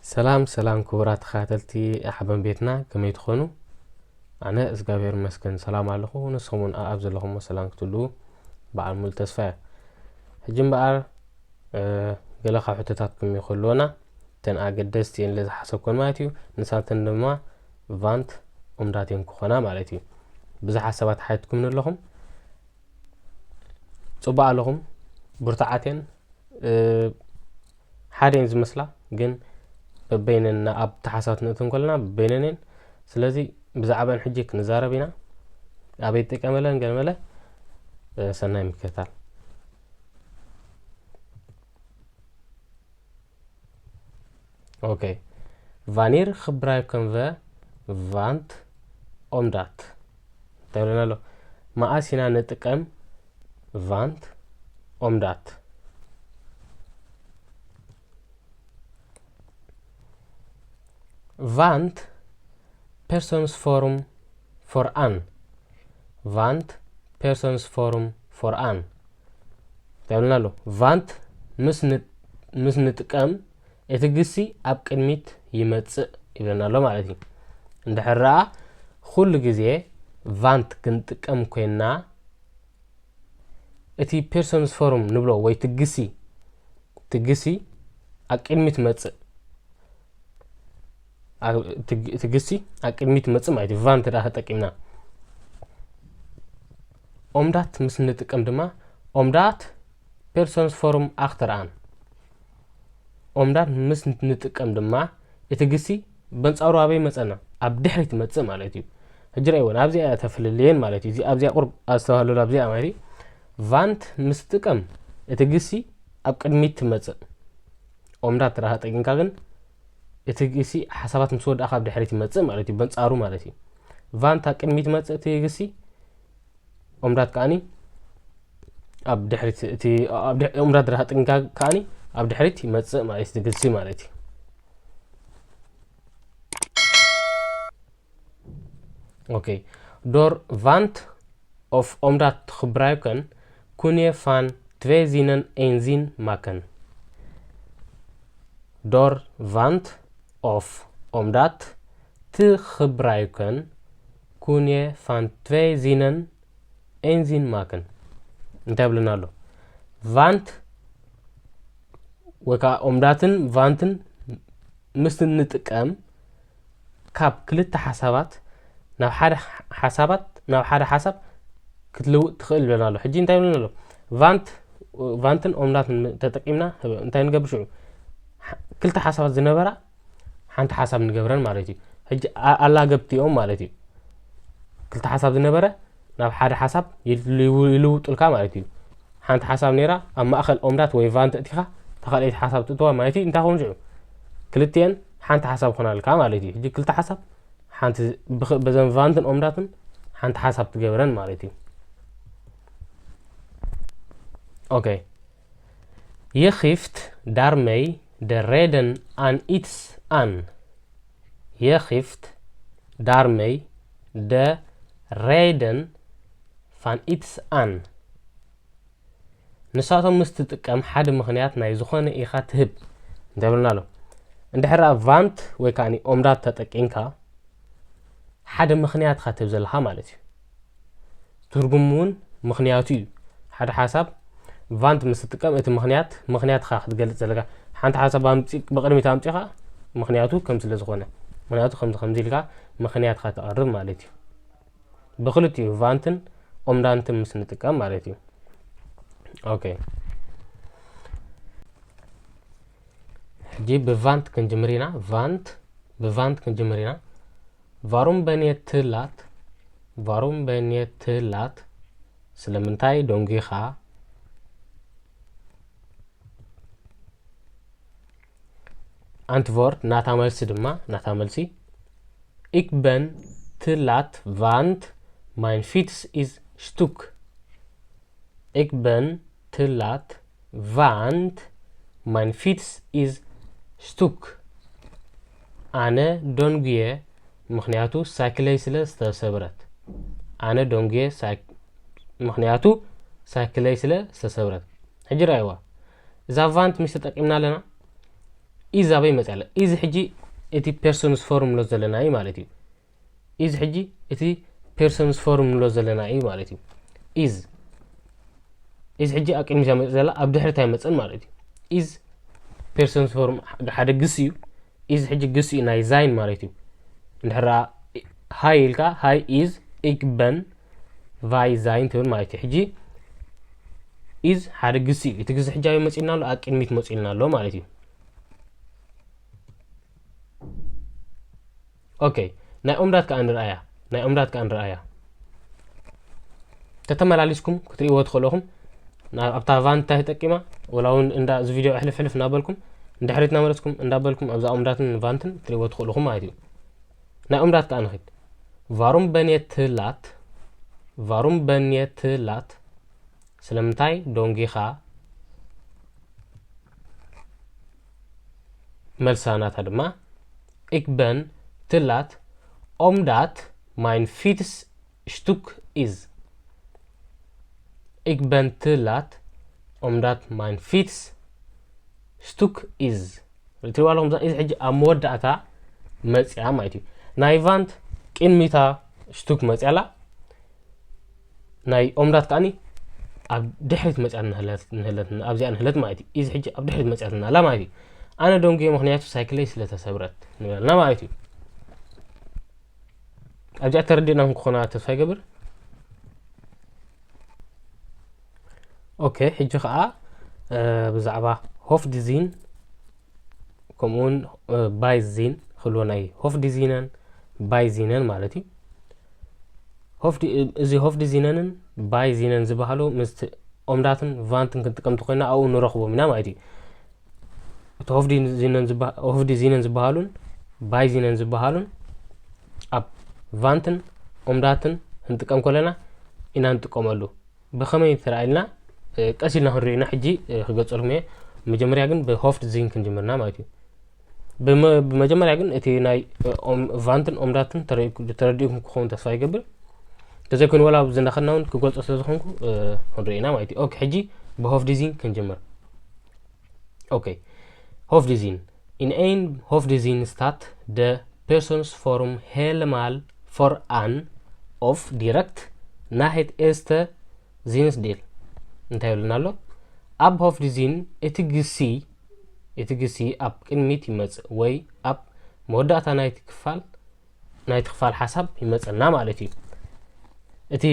ሰላም ሰላም ክቡራት ተኸታተልቲ ሓበን ቤትና፣ ከመይ ትኾኑ? ኣነ እግዚኣብሔር ይመስገን ሰላም ኣለኹ። ንስኹም እውን ኣብ ዘለኹምዎ ሰላም ክትህልዉ በዓል ሙሉ ተስፋ እየ። ሕጂ እምበኣር፣ እ፣ ገለ ካብ ሕቶታትኩም ይኽህልወና፣ እተን ኣገደስቲ እየን ኢለ ዝሓሰብኩወን ማለት እዩ። ንሳተን ድማ ቫንት ኦምዳት እየን ክኾና ማለት እዩ። ብዙሓት ሰባት ሓቲትኩምኒ ኣለኹም። ጽቡቕ ኣለኹም። ብርቱዓት እየን። እ፣ ሓደ እየን ዝመስላ፣ ግን በበይነን ኣብ ተሓሳባት ንእተን ከለና በበይነን እየን። ስለዚ ብዛዕባን ሕጂ ክንዛረብ ኢና። ኣበይ ትጥቀመለን ገለ መለ፣ እ፣ ሰናይ ምክትታል። ኦኬ። Wanneer gebruiken we want omdat? እንታይ ብለና ኣሎ? መኣስ ኢና ንጥቀም want omdat? Want personsvorm voor an. Want personsvorm voor an። እንታይ ይብለና ኣሎ? Want ምስ ን-፣ ምስ ንጥቀም እቲ ግሲ ኣብ ቅድሚት ይመጽእ ይብለና ኣሎ ማለት እዩ። እንድሕር ደኣ ኩሉ ግዜ want ክንጥቀም ኮይንና፣ እቲ personsvorm ንብሎ ወይ እቲ ግሲ፣ እቲ ግሲ ኣብ ቅድሚት መጽእ፣ ኣ-፣ እቲ ግ-፣ እቲ ግሲ ኣብ ቅድሚት መጽእ ማለት እዩ። Want ደኣ ተጠቂምና። Omdat ምስ ንጥቀም ድማ omdat personsvorm achter an። Omdat ምስ ንጥቀም ድማ እቲ ግሲ በንጻሩ ኣበይ መጸና? ኣብ ድሕሪት ይመጽእ ማለት እዩ። ሕጂ ረእይዎ፣ ኣብዚኣ እያ ተፍልልየን ማለት እዩ። እዚ ኣብዚኣ ቁርብ ኣስተባህሉላ፣ ኣብዚኣ ማለት እዩ። Want ምስ ትጥቀም እቲ ግሲ ኣብ ቅድሚት ትመጽእ። Omdat ደኣ ተጠቂምካ ግን እቲ ግሲ ሓሳባት ምስ ወዳእካ ኣብ ድሕሪት ይመጽእ ማለት እዩ፣ በንጻሩ ማለት እዩ። Want ኣብ ቅድሚት ይመጽእ እቲ ግሲ፣ omdat ከኣኒ ኣብ ድሕሪት እቲ፣ ኣብ ድሕ-፣ omdat ደኣ ተጠቂምካ ከኣኒ ኣብ ድሕሪት ይመጽእ ማለት እዩ፣ እቲ ግሲ ማለት እዩ። ኦኬ። Door want of omdat te gebruiken kun je van twee zinnen één zin maken. Door want of omdat te gebruiken kun je van twee zinnen één zin maken. እንታይ ይብለና ኣሎ? Want ወይ ከዓ ኦምዳትን ቫንትን ምስ እንጥቀም ካብ ክልተ ሓሳባት ናብ ሓደ ሓሳባት፣ ናብ ሓደ ሓሳብ ክትልውጥ ትኽእል ይብለና ኣሎ። ሕጂ እንታይ ይብለና ኣሎ? ቫንት፣ ቫንትን ኦምዳትን ተጠቂምና እንታይ ንገብር ሽዑ? ሓ-፣ ክልተ ሓሳባት ዝነበራ ሓንቲ ሓሳብ ንገብረን ማለት እዩ። ሕጂ ኣ-፣ ኣላገብቲኦም ማለት እዩ። ክልተ ሓሳብ ዝነበረ ናብ ሓደ ሓሳብ ይል-፣ ይልውጡልካ ማለት እዩ። ሓንቲ ሓሳብ ነይራ ኣብ ማእከል ኦምዳት ወይ ቫንት እቲኻ እታ ካልኣይቲ ሓሳብ ትእትዋ ማለት እዩ። እንታይ ክኸውን ሽዑ? ክልቲኤን ሓንቲ ሓሳብ ክኾናልካ ማለት እዩ። ሕጂ ክልተ ሓሳብ ሓንቲ ብኸ-፣ በዘን ቫንትን ኦምዳትን ሓንቲ ሓሳብ ትገብረን ማለት እዩ። ኦኬ። Je geeft daarmee de reden aan iets aan. Je geeft daarmee de reden van iets aan. ንሳቶም ምስ ትጥቀም ሓደ ምኽንያት ናይ ዝኾነ ኢኻ ትህብ እንተብልና ኣሎ። እንድሕር ቫንት ወይ ከዓ ኦምዳት ተጠቂምካ ሓደ ምኽንያት ኢኻ ትህብ ዘለኻ ማለት እዩ። ትርጉሙ እውን ምኽንያቱ እዩ። ሓደ ሓሳብ ቫንት ምስ ትጥቀም እቲ ምኽንያት፣ ምኽንያት ኢኻ ክትገልጽ ዘለካ። ሓንቲ ሓሳብ ኣምጺ-፣ ብቕድሚት ኣምጺኻ ምኽንያቱ ከም ስለ ዝኾነ፣ ምኽንያቱ ከምዚ ከምዚ ኢልካ ምኽንያት ኢኻ ተቕርብ ማለት እዩ። ብክልቲኡ ቫንትን ኦምዳንትን ምስ ንጥቀም ማለት እዩ። ኦኬ። ሕጂ ብቫንት ክንጅምር ኢና። ቫንት፣ ብቫንት ክንጅምር ኢና። Waarom ben je te laat? Waarom ben je te laat? ስለምንታይ ደንጒኻ? Antwoord፣ ናታ መልሲ ድማ፣ ናታ መልሲ፣ Ik ben te laat, want mijn fiets is stuk. Ik ben te laat, want mijn fiets is stuk. ኣነ ደንጉየ፣ ምኽንያቱ ሳይክለይ ስለ ዝተሰብረት። ኣነ ደንጉየ ሳይክ-፣ ምኽንያቱ ሳይክለይ ስለ ዝተሰብረት። ሕጂ ራእይዋ፣ እዛ ቫንት ምስ ተጠቂምና ኣለና፣ ኢዝ ኣበይ መፅያ ኣላ? ኢዝ ሕጂ እቲ persons form ንብሎ ዘለና እዩ ማለት እዩ። ኢዝ ሕጂ እቲ persons form ንብሎ ዘለና እዩ ማለት እዩ። ኢዝ ኢዝ ሕጂ ኣብ ቅድሚት እያ መፅእ ዘላ፣ ኣብ ድሕሪት ኣይመፅእን ማለት እዩ። ኢዝ persons form ሓደ ግስ እዩ። ኢዝ ሕጂ ግስ እዩ፣ ናይ ዛይን ማለት እዩ። እንድሕር ሃይ ኢልካ ሃይ ኢዝ፣ ኢክ በን ቫይ ዛይን ትብል ማለት እዩ። ሕጂ ኢዝ ሓደ ግስ እዩ። እቲ ግስ ሕጂ ኣበይ መፂእና ኣሎ? ኣብ ቅድሚት መፂእና ኣሎ ማለት እዩ። ኦኬ፣ ናይ ኦምዳት ከዓ ንርኣያ። ናይ ኦምዳት ከዓ ንርኣያ። ተተመላሊስኩም ክትርእይዎ ትኽእሉ ኢኹም። ና-፣ ኣብታ ቫንት እንታይ ተጠቂማ፣ ወላ እውን እንዳ እዚ ቪድዮ ሕልፍ ሕልፍ እናበልኩም፣ ንድሕሪት እናመለስኩም እንዳበልኩም ኣብዛ ኦምዳትን ቫንትን ክትርእይዎ ትኽእሉ ኢኹም ማለት እዩ። ናይ ኦምዳት ከዓ ንኺድ። ቫሩም በን የት ላት፣ ቫሩም በን የት ላት፣ ስለምንታይ ደንጊኻ? መልሳ ናታ ድማ፣ ኢክ በን ትላት ኦምዳት ማይን ፊትስ ሽቱክ ኢዝ። ኢክ በን ትላት ኦምዳት ማይን ፊትስ ሽቱክ ኢዝ። ርትሪዋ ኣለኹም፣ እዛ ኢዝ ሕጂ ኣብ መወዳእታ መፅያ ማለት እዩ። ናይ ቫንት ቅድሚታ ሽቱክ መፅያ ኣላ፣ ናይ ኦምዳት ከዓኒ ኣብ ድሕሪት መፅያ ንህለት፣ ንህለት፣ ኣብዚኣ ንህለት ማለት እዩ። ኢዝ ሕጂ ኣብ ድሕሪት መፅያትና ኣላ ማለት እዩ። ኣነ ደንጉየ፣ ምኽንያቱ ሳይክለይ ስለ ተሰብረት ንበልና ማለት እዩ። ኣብዚኣ ተረዲእና ክኾና ተስፋ ይገብር። ኦኬ፣ ሕጂ ከዓ፣ እ፣ ብዛዕባ ሆፍ ዲዚን ከምኡውን፣ እ፣ ባይዚን ክህልዎ ናይ ሆፍ ዲዚነን ባይዚነን ማለት እዩ። ሆፍ ዲ-፣ እዚ ሆፍ ዲዚነንን ባይዚነን ዝበሃሉ ምስቲ ኦምዳትን ቫንትን ክንጥቀም እንተኮይና ኣብኡ ንረኽቦም ኢና ማለት እዩ። እቲ ሆፍ ዲዚነን ዝበሃ-፣ ሆፍ ዲዚነን ዝበሃሉን ባይዚነን ዝበሃሉን ኣብ ቫንትን ኦምዳትን ክንጥቀም ከለና ኢና ንጥቀመሉ። ብኸመይ ተራእልና፣ እ፣ ቀስ ኢልና ክንሪእና ሕጂ፣ እ፣ ክገልጸልኩም እየ። መጀመርያ ግን ብሆፍ ዲዚን ክንጅምርና ማለት እዩ። ብመ-፣ ብመጀመርያ ግን እቲ ናይ፣ እ፣ ኦም-፣ ቫንትን ኦምዳትን ተረዲእኩ-፣ ተረዲእኩም ክኸውን ተስፋ ይገብር። እንተዘይኮይኑ ወላ ኣብዚ እንዳኸድና እውን ክገልጾ ስለ ዝኾንኩ፣ እ፣ ክንርኢ ኢና ማለት እዩ። ኦኬ፣ ሕጂ ብሆፍ ዲዚን ክንጅምር። ኦኬ፣ ሆፍ ዲዚን። In een hoofddienststaat de personsvorm helemaal vooraan of direct na het eerste zinsdeel። እንታይ ይብልና ኣሎ? ኣብ ሆፍ ዲዚን እቲ ግሲ፣ እቲ ግሲ ኣብ ቅድሚት ይመጽእ ወይ ኣብ መወዳእታ ናይቲ ክፋል፣ ናይቲ ክፋል ሓሳብ ይመጸና ማለት እዩ። እቲ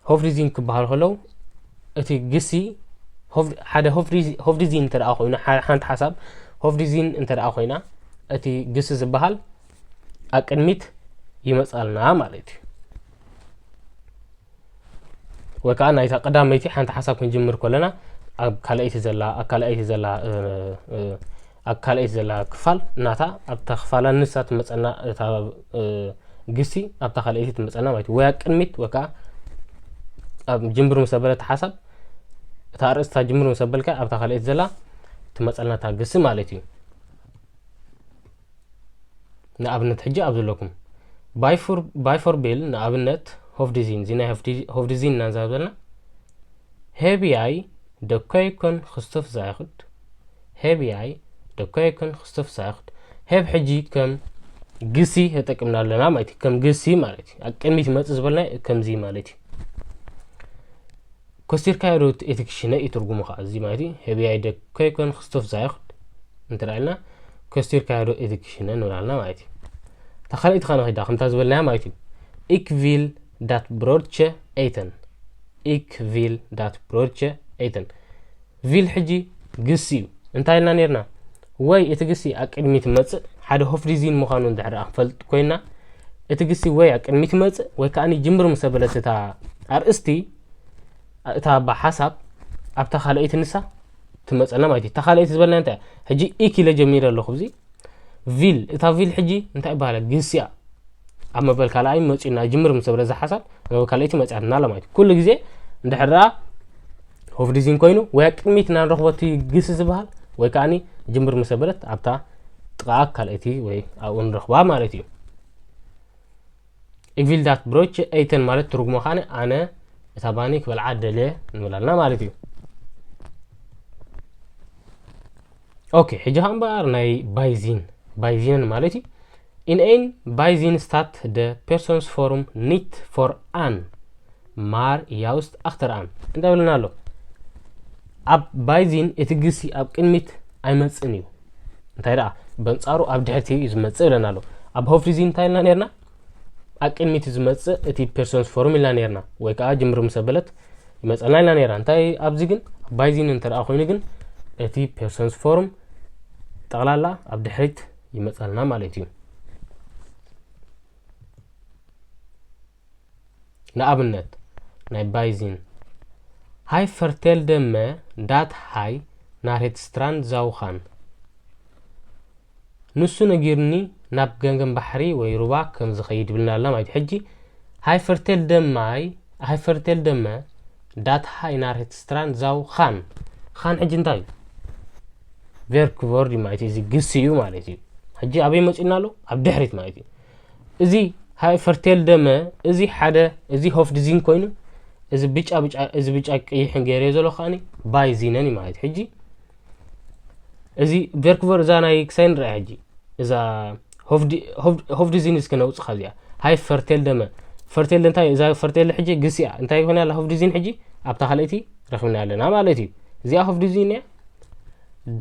ሆፍ ዲዚን ክበሃል ከለዉ፣ እቲ ግሲ ሆፍ-፣ ሓደ ሆፍ ዲዚ-፣ ሆፍ ዲዚን እንተ ደኣ ኮይኑ፣ ሓ-፣ ሓንቲ ሓሳብ ሆፍ ዲዚን እንተ ደኣ ኮይና፣ እቲ ግሲ ዝበሃል ኣብ ቅድሚት ይመጻልና ማለት እዩ። ወይ ከዓ ናይታ ቀዳመይቲ ሓንቲ ሓሳብ ክንጅምር ከለና፣ ኣብ ካልኣይቲ ዘላ፣ ኣብ ካልኣይቲ ዘላ፣ እ፣ እ፣ ኣብ ካልኣይቲ ዘላ ክፋል ናታ፣ ኣብታ ክፋላ ንሳ ትመጸና፣ እታ፣ እ፣ ግሲ ኣብታ ካልኣይቲ ትመጸና ማለት እዩ። ወይ ኣብ ቅድሚት፣ ወይ ከዓ ኣብ ጅምር ምስ ኣበለ እታ ሓሳብ፣ እታ ኣርእስታ ጅምር ምስ ኣበልካ፣ ኣብታ ካልኣይቲ ዘላ ትመጸልና እታ ግሲ ማለት እዩ። ንኣብነት ሕጂ ኣብ ዘለኩም ባይፎር-፣ ባይፎርቤል ንኣብነት ሆፍ ዲዚን፣ እዚ ናይ ሆፍ ዲ-፣ ሆፍ ዲዚን ኢና ንዛረብ ዘለና። Heb jij de keuken gestofzuigd? Heb jij de keuken gestofzuigd? Heb ሕጂ ከም ግሲ ተጠቂምና ኣለና ማለት እዩ። ከም ግሲ ማለት እዩ። ኣብ ቅድሚት ይመጽእ ዝበልና ከምዚ ማለት እዩ። ኮስቲርካዮ ዶ እቲ ክሽነ እዩ ትርጉሙ ከዓ እዚ ማለት እዩ። Heb jij de keuken gestofzuigd? እንተ ደኣ ኢልና፣ ኮስቲርካዮ ዶ እቲ ክሽነ ንብል ኣለና ማለት እዩ። እታ ካልኣይቲ ከዓ ንኸይዳ፣ ከምታ ዝበልናያ ማለት እዩ። Ik wil dat broodje eten. Ik wil dat broodje eten. ቪል ሕጂ ግሲ እዩ። እንታይ ኢልና ነርና? ወይ እቲ ግሲ ኣብ ቅድሚት መጽእ፣ ሓደ ሆፍ ዲዚን ምዃኑ እንድሕር ደኣ ክንፈልጥ ኮይና፣ እቲ ግሲ ወይ ኣብ ቅድሚት ይመጽእ፣ ወይ ከኣ ጅምር ምስ ኣበለት እታ ኣርእስቲ፣ እታ ባ ሓሳብ ኣብታ ካልኣይቲ ንሳ ትመጸና ማለት እዩ። እታ ካልኣይቲ ዝበልና እንታይ እያ? ሕጂ ኢክ ኢለ ጀሚረ ኣለኹ፣ እዚ ቪል፣ እታ ቪል ሕጂ እንታይ ይበሃላ? ግሲ እያ። ኣብ መበል ካልኣይ መጺኡና፣ ጅምር ምስ በለ እዚ ሓሳብ፣ ኣብ መበል ካልኣይቲ መጺኣትና ኣላ ማለት እዩ። ኩሉ ግዜ እንድሕር ደኣ ሆፍ ዲዚን ኮይኑ፣ ወይ ኣብ ቅድሚትና ንረኽቦ እቲ ግሲ ዝበሃል፣ ወይ ከኣኒ ጅምር ምስ በለት ኣብታ ጥቓ ካልኣይቲ ወይ ኣብኡ ንረኽባ ማለት እዩ። Ik wil dat broodje eten ማለት ትርጉሙ ከኣኒ ኣነ እታ ባኒ ክበልዓ ደልየ ንብል ኣለና ማለት እዩ። ኦኬ፣ ሕጂ ኸዓ እምበኣር ናይ ባይዚን ባይዚንን ማለት እዩ። In een bijzinsstaat de persoonsvorm niet voor aan, maar juist achteraan እንታይ ብለና ኣሎ? ኣብ ባይዚን እቲ ግሲ ኣብ ቅድሚት ኣይመጽእን እዩ። እንታይ ደኣ በንጻሩ ኣብ ድሕርቲ እዩ ዝመጽእ ብለና ኣሎ። ኣብ ሆፍዲዚን እንታይ ኢልና ነርና? ኣብ ቅድሚት እዩ ዝመጽእ እቲ ፐርሶንስ ፎርም ኢልና ነርና፣ ወይ ከዓ ጅምር ምስ ኣበለት ይመጸልና ኢልና ነርና። እንታይ ኣብዚ ግን ባይዚን እንተ ደኣ ኮይኑ ግን እቲ ፐርሶንስ ፎርም ጠቕላላ ኣብ ድሕሪት ይመጸልና ማለት እዩ። ንኣብነት ናይ ባይዚን፣ ሃይ ፈርቴል ደመ ዳት ሃይ ናር ሄት ስትራንድ ዛውኻን፣ ንሱ ነጊርኒ ናብ ገንገን ባሕሪ ወይ ሩባ ከም ዝኸይድ ይብልና ኣሎ ማለት እዩ። ሕጂ ሃይ ፈርቴል ደማይ ሃይ ፈርቴል ደመ ዳት ሃይ ናር ሄት ስትራንድ ዛው ኻን ኻን ሕጂ እንታይ እዩ? ቨርክ ቨርድ ማለት እዩ። እዚ ግሲ እዩ ማለት እዩ። ሕጂ ኣበይ መፂና ኣሎ? ኣብ ድሕሪት ማለት እዩ። እዚ ሃይ ፈርቴል ደመ እዚ ሓደ እዚ ሆፍ ዲዚን ኮይኑ እዚ ብጫ ብጫ እዚ ብጫ ቀይሕን ገይረዮ ዘሎ ከዓኒ ባይ ዚነን እዩ ማለት እዩ። ሕጂ እዚ ቨርክ ቨርድ እዛ ናይ ክሳይ ንርኣ ሕጂ እዛ ሆፍ ዲ- ሆፍ- ሆፍ ዲዚን እስከ ነውፅኻ እዚኣ ሃይ ፈርቴል ደመ ፈርቴል እንታይ እዛ ፈርቴል ሕጂ ግሲ እያ እንታይ ይኾን ያላ ሆፍ ዲዚን ሕጂ ኣብታ ካልእቲ ረኽብና ኣለና ማለት እዩ። እዚኣ ሆፍ ዲዚን እያ።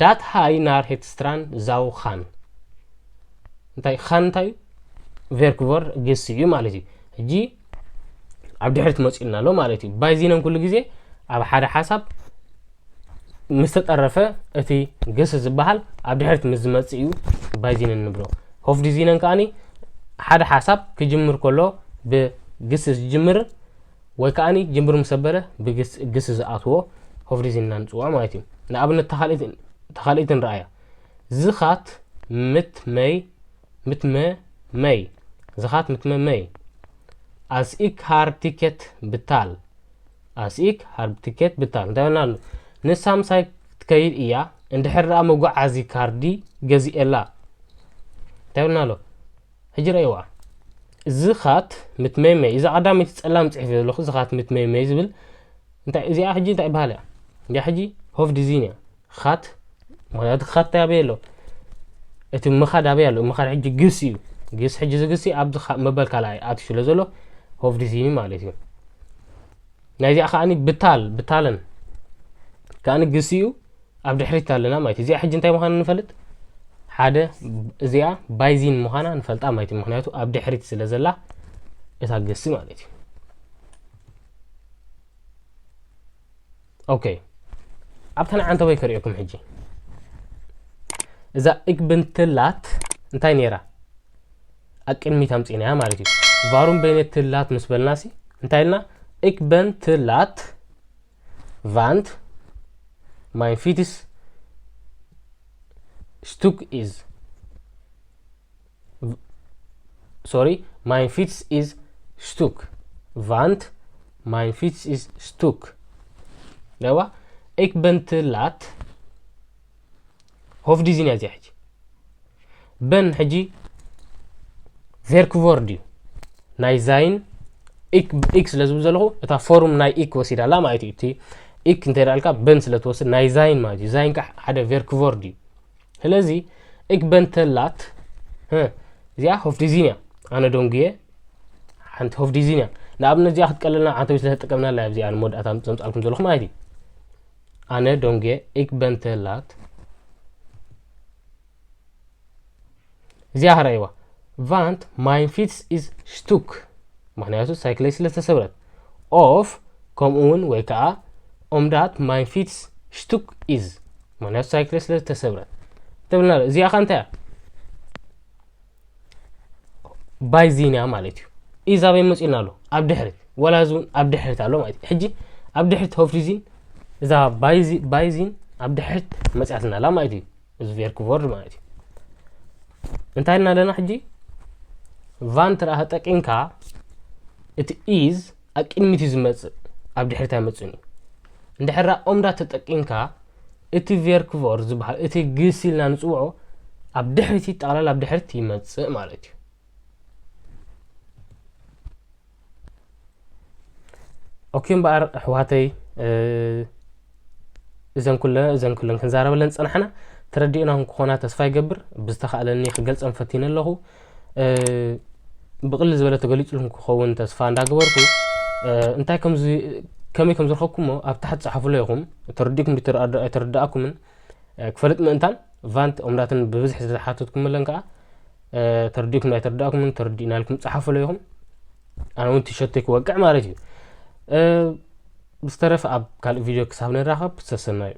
ዳት ሃይ ናር ሄት ስትራን ዛው ኻን እንታይ ኻን እንታይ እዩ? ቨርክ ቨርድ ግሲ እዩ ማለት እዩ። ሕጂ ኣብ ድሕሪት መፂኡና ኣሎ ማለት እዩ። ባይዚነን ኩሉ ግዜ ኣብ ሓደ ሓሳብ ምስ ተጠረፈ እቲ ግስ ዝበሃል ኣብ ድሕሪት ምስ ዝመፅእ እዩ ባይዚነን ንብሎ። ሆፍ ዲዚነን ከዓኒ ሓደ ሓሳብ ክጅምር ከሎ ብግስ ዝጅምር ወይ ከዓኒ ጅምር ምስ ኣበለ ብግስ ግስ ዝኣትዎ ሆፍ ዲዚን ኢና ንፅውዖ ማለት እዩ። ንኣብነት ተኻሊእት ንረኣያ። ዝኻት ምት መይ ምት መ መይ ዝኻት ምት መ መይ ኣስ ኢክ ሃር ቲኬት ብታል ኣስ ኢክ ሃር ቲኬት ብታል እንታይ በልና ኣሎ? ንሳ ምሳይ ክትከይድ እያ እንድሕር ደኣ መጓዓዚ ካርዲ ገዚኤላ እንታይ በልና ኣሎ? ሕጂ ረእይዋ ዝኻት ምት መይ መይ እዛ ቀዳመይቲ ጸላም ጽሒፈ ዘለኹ ዝኻት ምት መይ መይ ዝብል እንታይ እዚኣ ሕጂ እንታይ ይበሃል እያ? እዚኣ ሕጂ ሆፍ ዲዚን እያ። ኻት ምኽንያቱ ኻት እንታይ ኣበይ ኣሎ? እቲ ምኻድ ኣበይ ኣሎ? ምኻድ ሕጂ ግስ እዩ። ግስ ሕጂ ዝግሲ ኣብዚ ኻ- መበል ካልኣይ ኣትዩ ስለ ዘሎ ሆፍ ዲዚን ማለት እዩ። ናይዚኣ ከዓኒ ብታል ብታለን ከዓኒ ግሲ እዩ። ኣብ ድሕሪት ኣለና ማለት እዩ። እዚኣ ሕጂ እንታይ ምዃና ንፈልጥ ሓደ እዚኣ ባይዚን ምዃና ንፈልጣ ማለት እዩ። ምክንያቱ ኣብ ድሕሪት ስለ ዘላ እታ ግሲ ማለት እዩ። ኦኬ ኣብታ ንዓንተወይ ከርእየኩም ሕጂ እዛ እግብንትላት እንታይ ነይራ ኣቅድሚት ኣምፂናያ ማለት እዩ። ቫሩም በይነት ትላት ምስ በልናሲ እንታይ ኢልና? እግበን ትላት ቫንት ማይን ፊትስ ስቱክ ኢዝ ሶሪ ማይን ፊትስ ኢዝ ስቱክ ቫንት ማይን ፊትስ ኢዝ ስቱክ ደዋ እግበን ትላት ሆፍ ዲዚን እያ እዚኣ ሕጂ በን ሕጂ ቨርክ ቮርድ እዩ ናይ ዛይን ኢክ ኢክ ስለ ዝብል ዘለኹ እታ ፎርም ናይ ኢክ ወሲዳ ኣላ ማለት እዩ። እቲ ኢክ እንተ ደልካ በን ስለ ትወስድ ናይ ዛይን ማለት እዩ። ዛይን ከዓ ሓደ ቨርክ ቮርድ እዩ። ስለዚ ኢክ በን ተላት ህ፣ እዚኣ ሆፍ ዲዚን እያ። ኣነ ደንጉየ ሓንቲ ሆፍ ዲዚን እያ። ንኣብነት እዚኣ ክትቀልልና ዓንተዊ ስለ ተጠቀምናላ እያ እዚኣ ንመወዳእታ ዘምፃልኩም ዘለኹ ማለት እዩ። ኣነ ደንጉየ ኢክ በን ተላት እዚኣ ክረእይዋ ቫንት ማይን ፊትስ ኢዝ ሽቱክ ምክንያቱ ሳይክለይ ስለ ዝተሰብረት ኦፍ ከምኡ እውን ወይ ከዓ ኦምዳት ማይን ፊትስ ሽቱክ ኢዝ ምክንያቱ ሳይክለይ ስለ ዝተሰብረት ትብልና እዚኣ ከ እንታይ እያ ባይዚን እያ ማለት እዩ ኢዝ ኣበይ መፂኡና ኣሎ ኣብ ድሕሪት ወላ እዚ እውን ኣብ ድሕሪት ኣሎ ማለት እዩ ሕጂ ኣብ ድሕሪት ሆፍሪዚን እዛ ባይዚ- ባይዚን ኣብ ድሕሪት መፅኣትና ኣላ ማለት እዩ እዚ ቨርክ ቮርድ ማለት እዩ እንታይ ኢልና ኣለና ሕጂ ቫንት ርኣ ተጠቂምካ እቲ ኢዝ ኣብ ቅድሚት እዩ ዝመፅእ ኣብ ድሕሪት ኣይመፅእን እዩ እንድሕራ ኦምዳ ተጠቂምካ እቲ ቨርክ ቮርድ ዝበሃል እቲ ግስ ኢልና ንፅውዖ ኣብ ድሕሪት ጠቕላል ኣብ ድሕሪት ይመፅእ ማለት እዩ ኦኬ እምበኣር ኣሕዋተይ እዘን ኩለ እዘን ኩለን ክንዛረበለን ዝፀናሕና ተረዲእናኩም ክኾና ተስፋ ይገብር። ብዝተኻእለኒ ክገልጸን ፈቲነ ኣለኹ። ብቕልል ዝበለ ተገሊጹልኩም ክኸውን ተስፋ እንዳገበርኩ፣ እንታይ ከምዚ ከመይ ከም ዝረኸብኩሞ ኣብ ታሕቲ ጸሓፉሎ ኢኹም። ተረዲእኩም ዶ ኣይተረዳእኩምን ክፈልጥ ምእንታን፣ ቫንት ኦምዳትን ብብዝሒ ዝተሓተትኩምለን ከኣ ተረዲእኩም ዶ ኣይተረዳእኩምን ተረዲእናልኩም ጸሓፉሎ ኢኹም። ኣነ እውን ቲሸርተይ ክወቅዕ ማለት እዩ። ብዝተረፈ ኣብ ካልእ ቪድዮ ክሳብ ንራኸብ ሰሰናዩ።